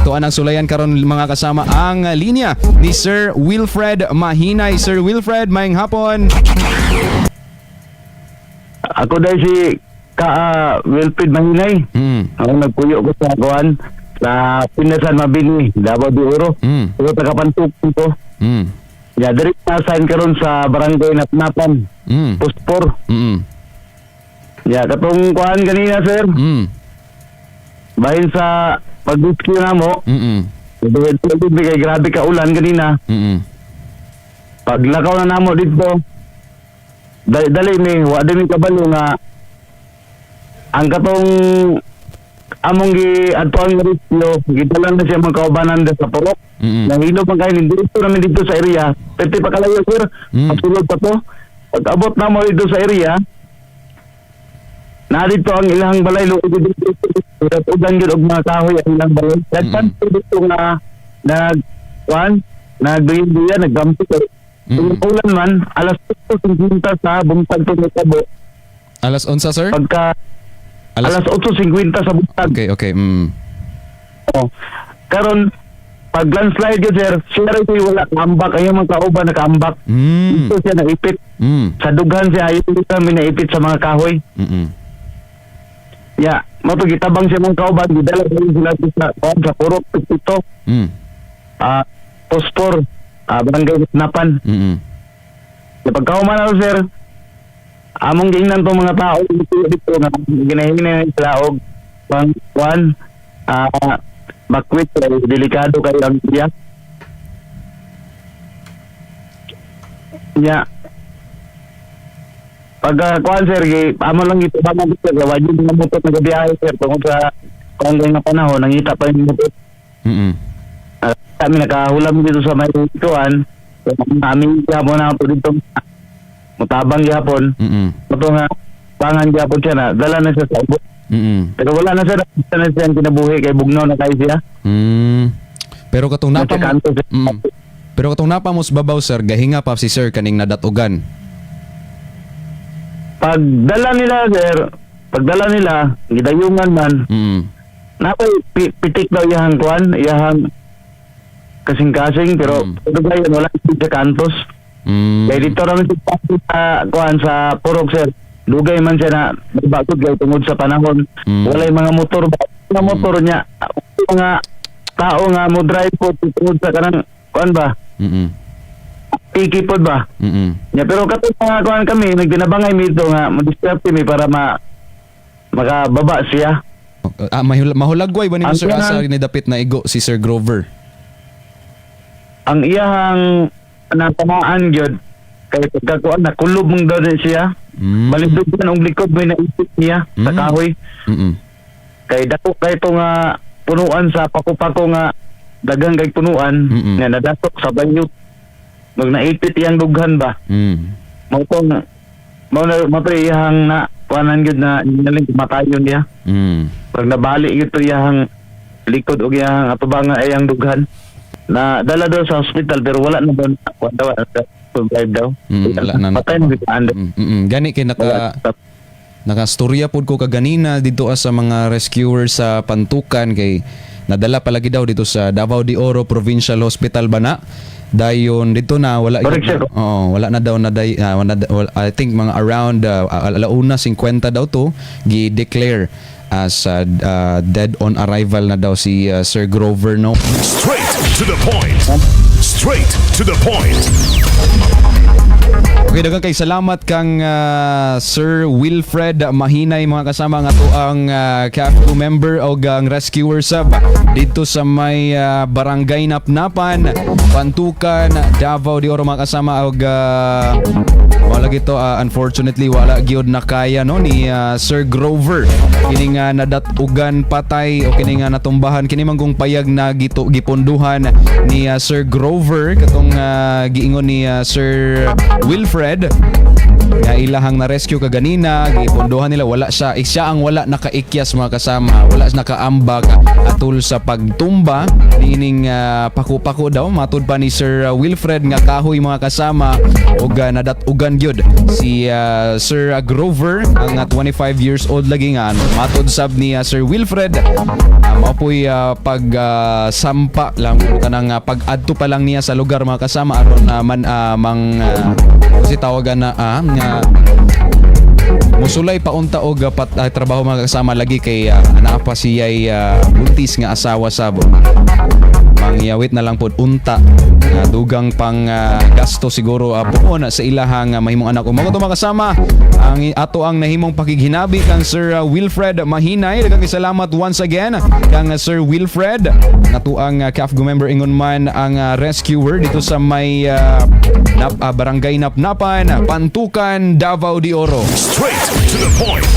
Ato ang sulayan karon, mga kasama, ang linya ni Sir Wilfred Mahinay. Sir Wilfred, maayong hapon. Ako dahil si Ka Wilfred Mahinay. Ako nagpuyo ko sa kuan sa Pinasan Mabini, Davao de Oro. Pero taga Pantukan ko. Ya, diri na sign karon sa Barangay Napnapan, Post 4. Ya, katong kuan ganina, sir. Bahin sa pag-rescue namo, duwed kay grabe ka ulan ganina. Paglakaw na namo dito, dali, dali mi, wa din mi kabalo nga ang katong among gi adtuan nga rescue, gidala na siya mga kaubanan sa purok. Nangilo man kayo dito namin dito sa area. Pwede pa kalayo, sir. Pagsulod pa to. Pag abot namo dito sa area, na dito ang ilang balay luod dito. Ugan gyud og mga kahoy ang ilang balay. Daghan dito nga nag kuan, nagduyan, naggampo. Ulan man, alas 8:50 sa buntag to nitabo. Alas 11, sir? Pagka alas 8:50 sa buntag. Okay. Oh. Karon pag landslide yun, sir, siya rin wala kaambak. Ayaw mga kauban nakaambak. Ito siya naipit. Sa dughan siya, ayaw kami naipit sa mga kahoy. Ya, mo to gitabang siya mga kauban, gidala ko sila sa Purok 52, Post 4, Barangay Napan. Ya, pagkauman na, sir, among giingnan tong mga tao dito, dito nga ginahinay sila og pang kuan bakwit kay delikado kayo ang iya. Ya. Pag kuan, sir, gi amo lang ito ba mo sir, wa jud mga motor nagabiyahe, sir, tungod sa kuan nga panahon nangita pa yung motor. Kami nakahulam dito sa may kuan. Kami gihapon na po dito. Mutabang gihapon. Ito nga pangan gihapon siya na dala na siya sa ubos. Pero wala na siya, wala na siya ang kinabuhi kay bugnaw na kayo siya. Pero katong napa mo, Nasa siya. Pero katong napa mo sa babaw, sir, gahinga pa si sir kaning nadatugan. Pagdala nila, sir, pagdala nila, gidayungan man, napay pitik daw iyahang kuan, iyahang kasing-kasing, pero gayon wala siya sa kantos. Kaya dito naman sa kuan sa Purok, sir. Dugay man siya na bakod kay tungod sa panahon. Walay mga motor ba? Mga motor niya, mga tao nga mo drive po tungod sa kanang kuan ba? Piki pod ba? Ya, pero katong mga kuan kami nagtinabangay mi dito nga mo-disturb mi para ma makababa siya. Ah, mahulagway ba nimo, Ang sir, asa ni dapit na igo si Sir Grover? Ang iyahang natamaan gyud kay pagkakuan nakulob mong daw din siya. Balindog og likod may naipit niya sa kahoy. Kay dako kay to nga punuan sa pako-pako nga daghang kay punuan nga nadasok sa banyo. Mag naipit iyang dughan ba. Mao tong mao na mao to iyang na kuanan gyud na naling matayon niya. Pag nabali gyud to iyang likod og iyang atubangan ay iyang dughan. Na dala daw sa hospital pero wala na daw kuan daw, survive daw. Wala na. Patay na gyud ando. Gani kay nakastorya pud ko kaganina dito sa mga rescuers sa Pantukan kay nadala palagi daw dito sa Davao de Oro Provincial Hospital ba na dayon dito na wala Correct, yun sir. Oo, wala na daw na, wala, I think mga around alauna 50 daw to gi-declare as dead on arrival na daw si Sir Grover, no. Straight to the point. Straight to the point. Okay, daghang kay salamat kang Sir Wilfred Mahinay, mga kasama, nga to ang CAFCO member o ang rescuer sub dito sa may Barangay Napnapan, Pantukan, Davao de Oro, mga kasama, og wala gito, unfortunately wala gyud nakaya, no, ni Sir Grover kini nga nadatugan patay o kini nga natumbahan kini manggong payag na gito giponduhan ni Sir Grover katong giingon ni Sir Wilfred. Nga ilahang na-rescue kaganina, gipondohan nila, wala siya, eh, siya ang wala nakaikyas, mga kasama, wala siya nakaambag atul sa pagtumba niining paku-pako daw, matud pa ni Sir Wilfred, nga kahoy, mga kasama, ug nadat-ugan gyud si Sir Grover, ang 25 years old lagi nga matud sab ni Sir Wilfred, mao po'y pag sampa lang kanang pag-adto pa lang niya sa lugar, mga kasama, aron man mang kasi tawagan na nga musulay paunta og trabaho, mga kasama, lagi kay naa pa siya'y buntis nga asawa sab. Mangyawit na lang pod unta nga dugang pang gasto siguro puon sa ilahang mahimong anak. Ug mao to, mga kasama, ang ato ang nahimong pakighinabi kang Sir Wilfred Mahinay. Daghang salamat once again kang Sir Wilfred, natuang CAFGU member, ingon man ang rescuer dito sa may Barangay Napnapan, Pantukan, Davao de Oro. Straight to the point.